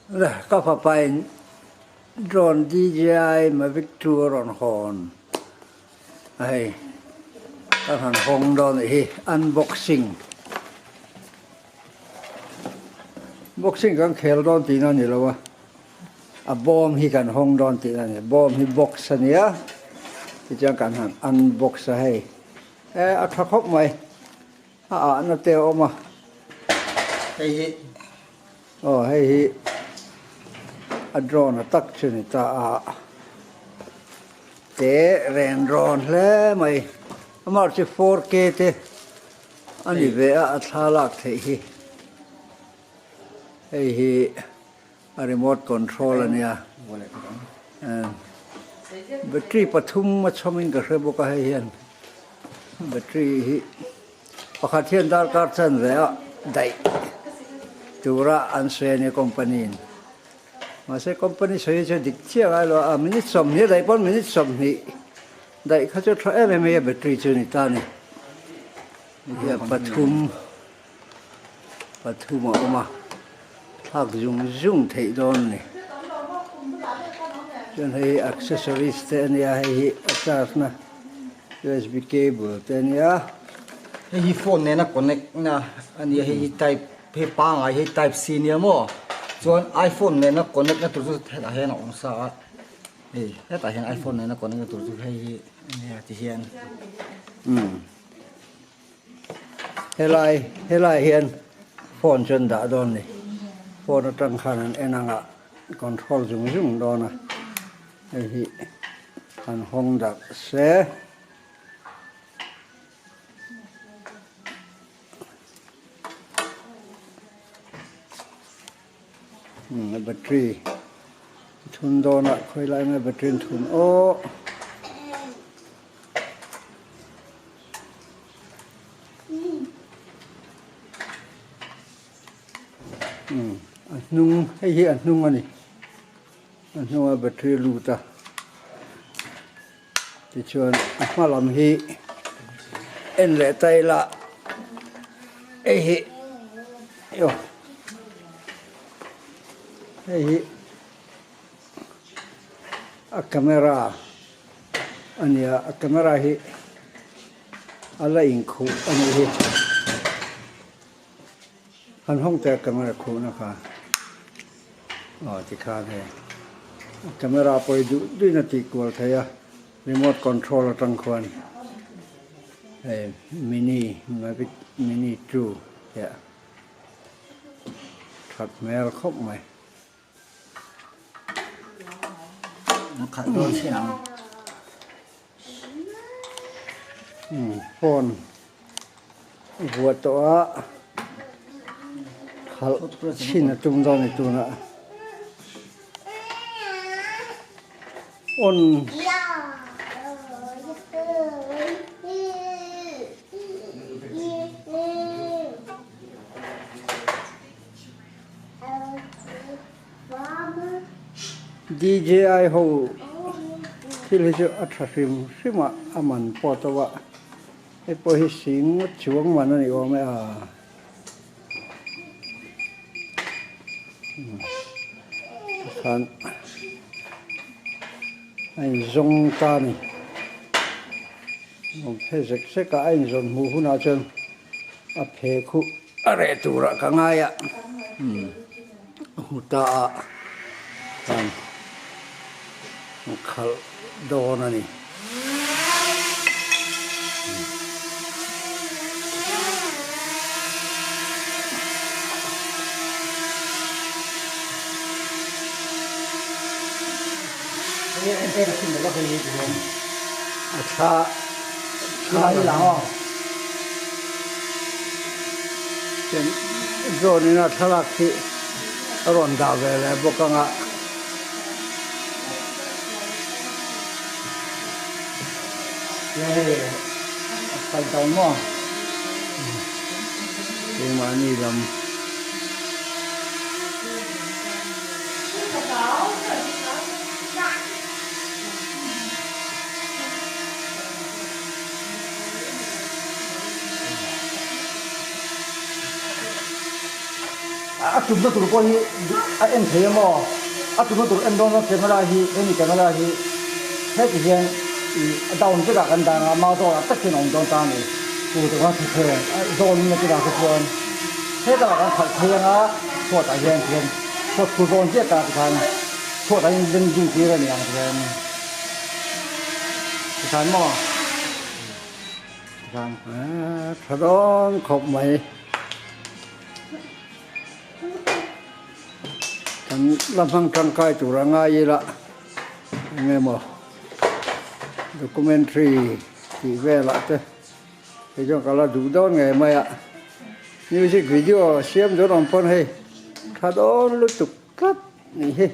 Ka fapa in drone DJI Mavic 2 a rawn hawn a hei kan han hawng dawn anih hi unboxing boxing kan khel dawn tihna a ni lo a a bawm hi kan hawng dawn tihna a ni bawm hi box a nia tichuan kan han unbox a hei e a tha khawp mai. A ahna te a awm a. Hei hi. Aw hei hi a drone a tak chu ni ta a. Te ren rawn hle mai. Amah chu 4K te a ni ve a, a thla lak theih hi. Hei hi a remote control a nia. Battery pathum a chhawmin ka hre bawk a hei hian battery hi pakhat hian darkar chanve a daih tura an sawi a nia company in mahse company sawi hi chu dik chiah ngai lo a minute 20 a daih pawn minute 20 daih kha chu tha em em mai a battery chu a ni ta a ni pathum. Pathum a awm a, thlak zung zung theih dawn a ni. Chuan hei hi accessories te a nia, hei hi a charge na usb cable te a nia. Hei hi phone nena connect na a nia, hei hi type hei pangai hei type C nia maw chuan iphone nena connect na tur chu hetah hian a awm sa a, hei hetah hian iphone nena connect na tur chu hei hi a nia tihian. Umm. Helai helai hian phone chu an dah dawn a ni phone atang khan an en ang a control zung zung dawn a hei hi an hawng darh se. A battery thun dawn a khawi lai nge battery an thun aw. A hnung hei hi a hnung a ni a hnunga battery lut a tichuan a hma lam hi en leh ta ila hei hi aw hei hi a camera. A nia a camera hi a la inkhuh a nih hi han hawng teh a camera khuhna kha aw tikhan hei a camera pawh hi duh duhin a tih kual thei a remote control atang khuan hei mini mavic mini 2 tih a that hmel khawp mai. Phone vuah tawh a khalh chhin a tum dawn a ni tunah on. DJI ho thil hi chu a tha hrim hrim a, a man pawh a to a, hei pawh hi sing ngawt chuang man a ni awm e a. Tikhan a inzawng ta a ni, awm phe zek zek a, a inzawn hmuh hunah chuan a phe khuh. A reh turah ka ngai a, a hmu ta a, khan khalh dawn a ni. A thla Drone in a thlalak hi a rawn dah ve leh bawk ang a. Keimahni lam. A tumna tur pawh hi a en thei em aw? A tumna tur en dawn chuan camera hi hemi camera hi heti hian ih a down vekah kan dah ang a, mau zawlah tak hian a awm dawn ta a ni. Chu te khan thuthleng a zawnin a chutah te chuan hetah kan khalh phei ang a, chhuatah hian tihian chhuat khu zawn chiah ta tikhan chhuatah hian landing tir a ni ang tihian tikhan maw tikhan. Tha dawn khawp mai. Kan la hmang tangkai tur a ngai ila eng emaw documentary tih velah te hei chuan ka la duh dawn ngei mai a, music video siam dawn awm pawn hei tha dawn lutuk tlat nih hi.